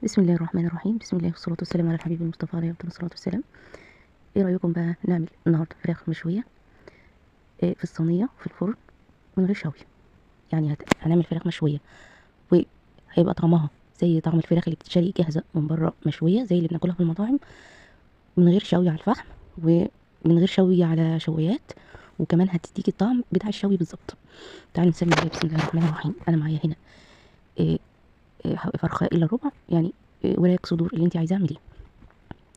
بسم الله الرحمن الرحيم. بسم الله والصلاة والسلام على الحبيب المصطفى عليه أفضل الصلاة والسلام. ايه رأيكم بقى نعمل النهاردة فراخ مشوية في الصينية في الفرن من غير شوي؟ يعني هنعمل فراخ مشوية وهيبقى طعمها زي طعم الفراخ اللي بتتشري جاهزة من بره مشوية، زي اللي بناكلها في المطاعم، من غير شوي على الفحم ومن غير شوي على شوايات، وكمان هتديكي الطعم بتاع الشوي بالظبط. تعالوا نسمي الله. بسم الله الرحمن الرحيم. انا معايا هنا فرخة الا ربع، يعني وراك صدور اللي انت عايزاه اعمليه.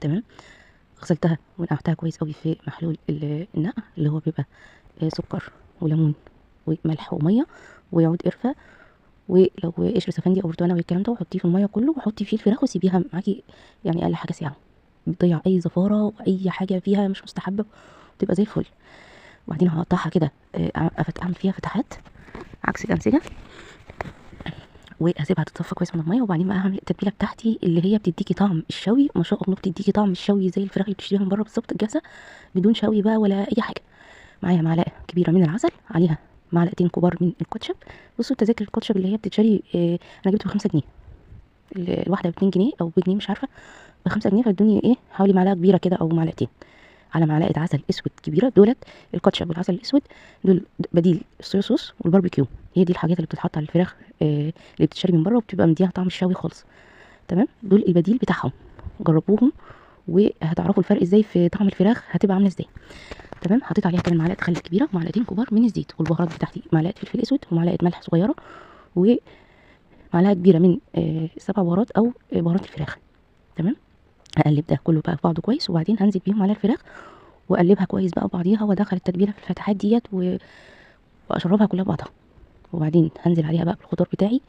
تمام، غسلتها ونقعتها كويس قوي في محلول النقع اللي هو بيبقى سكر وليمون وملح ومية وعود قرفه، ولو قشر سفندي او برتقانه والكلام ده، وحطيه في المية كله، وحطي فيه الفراخ وسيبيها معاكي يعني اقل حاجة ساعة، بتضيع اي زفاره واي حاجة فيها مش مستحبة، وتبقى زي الفل. وبعدين هقطعها كده، اعمل فيها فتحات عكس الانسجة، وهسيبها تتصفى كويس من المية. وبعدين بقى هعمل التتبيله بتاعتي اللي هي بتديكي طعم الشوي، ما شاء الله بتديكي طعم الشوي زي الفراخ اللي بتشتريها من بره بالظبط الجاهزة، بدون شوي بقى ولا اي حاجة. معايا معلقه كبيرة من العسل، عليها معلقتين كبار من الكاتشب. بصوا تذاكر الكاتشب اللي هي بتتشري، انا جبته ب5 جنيه، الواحدة ب2 جنيه او بجنيه مش عارفه، ب5 جنيه، فادوني ايه حوالي معلقه كبيرة كده او معلقتين، على معلقه عسل اسود كبيرة. دولت الكاتشب والعسل الاسود دول بديل الصويا صوص والباربيكيو، هي دي الحاجات اللي بتتحط على الفراخ اللي بتتشري من بره وبتبقى مديها طعم الشوي خالص. تمام، دول البديل بتاعهم، جربوهم وهتعرفوا الفرق ازاي في طعم الفراخ هتبقى عامله ازاي. تمام، حطيت عليها كمان معلقه خل كبيرة ومعلقتين كبار من الزيت، والبهارات بتاعتي معلقه فلفل اسود ومعلقة ملح صغيرة ومعلقة كبيرة من 7 بهارات او بهارات الفراخ. تمام، هقلب ده كله بقى في بعضه كويس، وبعدين هنزل بيهم على الفراخ واقلبها كويس بقى بعضيها، وادخل التتبيله في الفتحات ديت واشربها كلها ببعضها. وبعدين هنزل عليها بقى بالخضار بتاعي.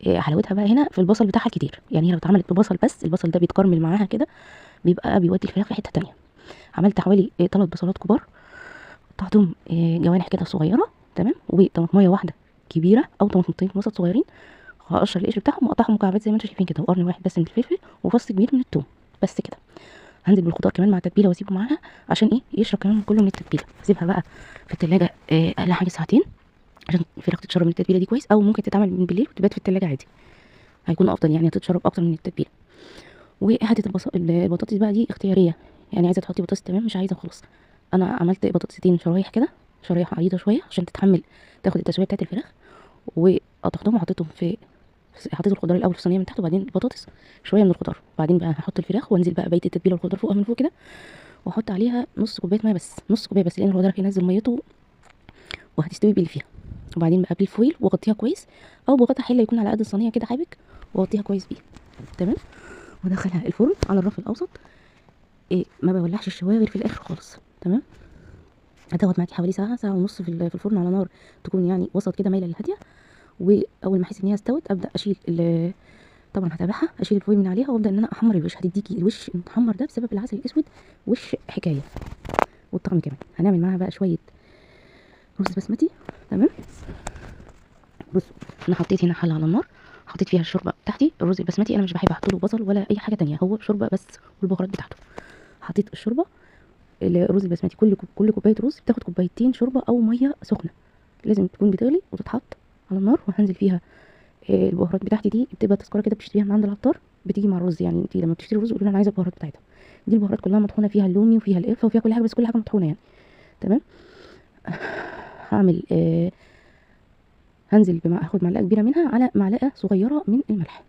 حلاوتها بقى هنا في البصل بتاعها كتير، يعني هي لو اتعملت ببصل بس، البصل ده بيتكرمل معاها كده، بيبقى بيودي الفراخ في حتة تانية. عملت حوالي 3 بصلات كبار، قطعتهم جوانح كده صغيرة. تمام، وطماطميه واحدة كبيرة او طماطمتين وسط صغيرين، هقشر القشر بتاعهم واقطعهم مكعبات زي ما انتم شايفين كده، وقرن واحد بس من الفلفل وفص كبير من الثوم بس كده. هنزل بالخضار كمان مع التتبيله واسيبه معاها عشان ايه يشرب كمان كله من التتبيله. هسيبها بقى في التلاجة اقل حاجة ساعتين عشان الفراخ تتشرب من التتبيله دي كويس، او ممكن تتعمل من بالليل وتبات في التلاجة عادي، هيكون افضل، يعني هتتشرب اكتر من التتبيله. وحتة البطاطس بقى دي اختيارية، يعني عايزه تحطي بطاطس تمام، مش عايزه خلاص. انا عملت بطاطستين شرايح كده، شرايح عريضة شوية عشان تتحمل تاخد التسوية بتاعت الفراخ، وقطعتهم وحطيتهم في، حطيت الخضار الاول في الصينية من تحت، وبعدين البطاطس شوية من الخضار، وبعدين بقى هحط الفراخ، وانزل بقى بقية التتبيله والخضار فوقها من فوق كده، واحط عليها نص كوباية مية بس، نص كوباية بس، لان الخضار هينزل ميته وهتستوي باللي فيها. وبعدين بقى بالفويل واغطيها كويس، او بغطا حله يكون على قد الصينية كده حابك، واغطيها كويس بيه. تمام، وادخلها الفرن على الرف الاوسط، ما بولعش الشوايه غير في الاخر خالص. تمام، هتاخد معاكي حوالي ساعة، ساعة ونص في الفرن على نار تكون يعني وسط كده مايلة للهاديه. واول ما احس ان هي استوت ابدا اشيل، طبعا هتابعها، اشيل الفويل من عليها وابدا ان انا احمر الوش. هتديكي الوش المتحمر ده بسبب العسل الاسود، وش حكاية، والطعم كمان. هنعمل معاها بقى شوية رز بسمتي. تمام، بصوا انا حطيت هنا حله على النار، حطيت فيها الشوربة بتاعتي، الرز البسمتي انا مش بحب احط له بصل ولا اي حاجة تانية، هو شوربة بس والبهارات بتاعته. حطيت الشوربة، الرز البسمتي كل كوباية رز بتاخد كوبايتين شوربة او مية سخنة، لازم تكون بتغلي وتتحط على النار. وهنزل فيها البهارات بتاعتي دي، بتبقى تذكره كده بتشتريها من عند العطار، بتيجي مع الرز، يعني انت لما بتشتري رز قولي انا عايزه البهارات بتاعتها دي. البهارات كلها مطحونه، فيها اللومي وفيها القرفه وفيها كل حاجة، بس كل حاجة مطحونه يعني. تمام، هعمل هنزل هاخد معلقه كبيرة منها على معلقه صغيرة من الملح.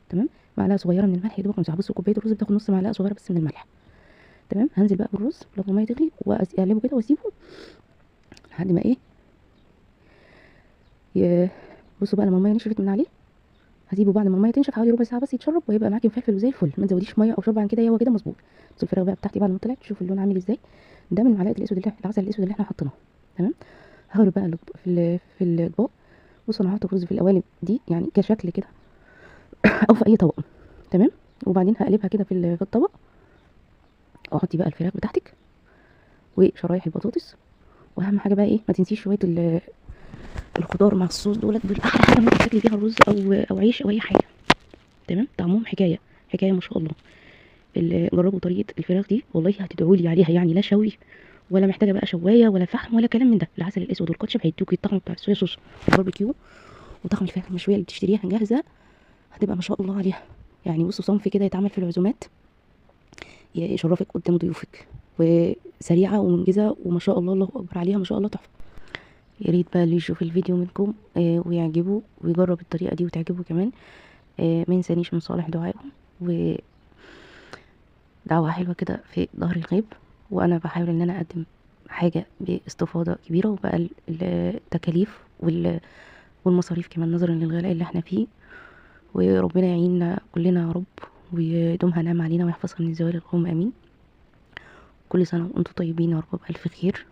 تمام، معلقه صغيرة من الملح يا دوبك مساحة. بصوا كوباية الرز بتاخد نص معلقه صغيرة بس من الملح. تمام، هنزل بقى بالرز لما المية تغلي واقلبه كده واسيبه لحد ما ايه بصوا بقى لما المية نشفت من عليه، هسيبه بعد ما المية تنشف حوالي ربع ساعة بس يتشرب، وهيبقى معاكي مفلفل وزي الفل. ما تزوديش مية او شوربة عن كده، هو كده مظبوط. بصوا الفراخ بقى بتاعتي بعد ما طلعت، شوفوا اللون عامل ازاي، ده من معلقه الاسود اللي العسل الاسود اللي احنا حطيناه. تمام، هغرب بقى في الاطباق. بصوا انا هحط الرز في القوالب دي يعني كشكل كده او في اي طبق. تمام، وبعدين هقلبها كده في الطبق، واحطي بقى الفراخ بتاعتك وشرايح البطاطس. واهم حاجة بقى ايه، ما تنسيش شوية الخضار مع الصوص، دول احلى حاجة ممكن تاكلي بيها الرز او عيش او اي حاجة. تمام، طعمهم حكاية حكاية ما شاء الله. جربوا طريقه الفراخ دي والله هتدعوا لي عليها، يعني لا شوي ولا محتاجه بقى شوايه ولا فحم ولا كلام من ده. العسل الاسود والكاتشب هيدوكي الطعم بتاع الصويا صوص والباربيكيو، وطعم الفراخ المشويه اللي بتشتريها جاهزة، هتبقى ما شاء الله عليها. يعني بصوا صنف كده يتعمل في العزومات، يشرفك قدام ضيوفك، وسريعة ومنجزه وما شاء الله، الله اكبر عليها، ما شاء الله تحفة. يا ريت بقى اللي يشوف الفيديو منكم ويعجبه ويجرب الطريقة دي وتعجبه كمان، ما ينسانيش من صالح دعائه ودعوة حلوة كده في ظهر الغيب. وانا بحاول ان انا اقدم حاجة باستفاضة كبيرة وبقل التكاليف والمصاريف كمان نظرا للغلاء اللي احنا فيه، وربنا يعيننا كلنا يا رب ويدومها نعمه علينا ويحفظها من زوال القوم، امين. كل سنة وانتم طيبين يا رب بالف خير.